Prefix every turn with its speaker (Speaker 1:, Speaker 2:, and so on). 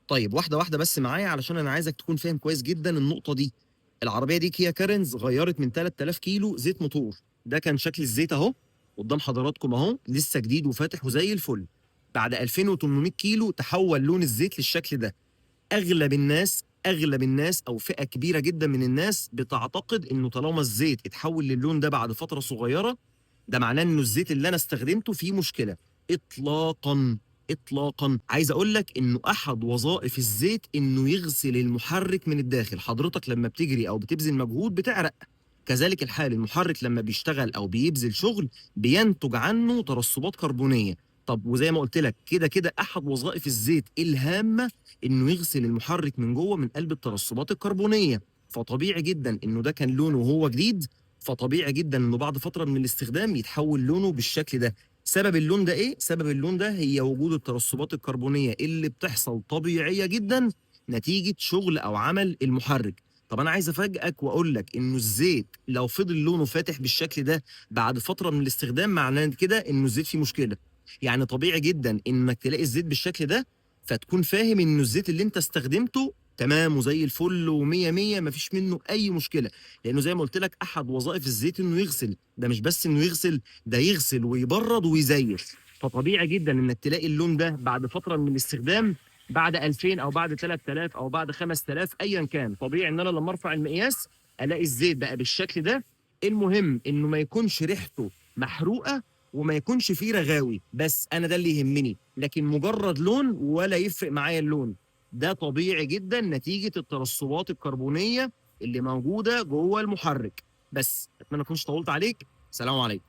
Speaker 1: طيب واحدة واحدة بس معايا علشان انا عايزك تكون فاهم كويس جدا النقطة دي. العربية دي كيا كارنز غيرت من 3000 كيلو زيت موتور. ده كان شكل الزيت اهو قدام حضراتكم اهو، لسه جديد وفاتح وزي الفل. بعد 2800 كيلو تحول لون الزيت للشكل ده. اغلب الناس او فئة كبيرة جدا من الناس بتعتقد انه طالما الزيت اتحول للون ده بعد فترة صغيره، ده معناه انه الزيت اللي انا استخدمته فيه مشكله. اطلاقا اطلاقا. عايز اقول لك انه احد وظائف الزيت انه يغسل المحرك من الداخل. حضرتك لما بتجري او بتبذل مجهود بتعرق، كذلك الحال المحرك لما بيشتغل او بيبذل شغل بينتج عنه ترسبات كربونيه. طب وزي ما قلت لك كده كده احد وظائف الزيت الهامة انه يغسل المحرك من جوه من قلب الترسبات الكربونيه. فطبيعي جدا انه ده كان لونه وهو جديد، فطبيعي جدا انه بعد فترة من الاستخدام يتحول لونه بالشكل ده. سبب اللون ده ايه؟ سبب اللون ده هي وجود الترسبات الكربونيه اللي بتحصل طبيعية جدا نتيجة شغل او عمل المحرك. طب انا عايز افاجئك واقول لك انه الزيت لو فضل لونه فاتح بالشكل ده بعد فترة من الاستخدام، معناه كده انه الزيت فيه مشكلة. يعني طبيعي جدا انك تلاقي الزيت بالشكل ده فتكون فاهم انه الزيت اللي انت استخدمته تمام وزي الفل ومية مية مفيش منه اي مشكله، لانه زي ما قلت لك احد وظائف الزيت انه يغسل. ده مش بس انه يغسل، ده يغسل ويبرد ويزيت. فطبيعي جدا انك تلاقي اللون ده بعد فترة من الاستخدام، بعد 2000 او بعد 3000 او بعد 5000 ايا كان. طبيعي ان انا لما ارفع المقياس الاقي الزيت بقى بالشكل ده. المهم انه ما يكونش ريحته محروقة وما يكونش فيه رغاوي، بس انا ده اللي يهمني. لكن مجرد لون ولا يفرق معايا اللون ده، طبيعي جدا نتيجة الترسبات الكربونيه اللي موجودة جوه المحرك. بس اتمنى اكونش طولت عليك. سلام عليكم.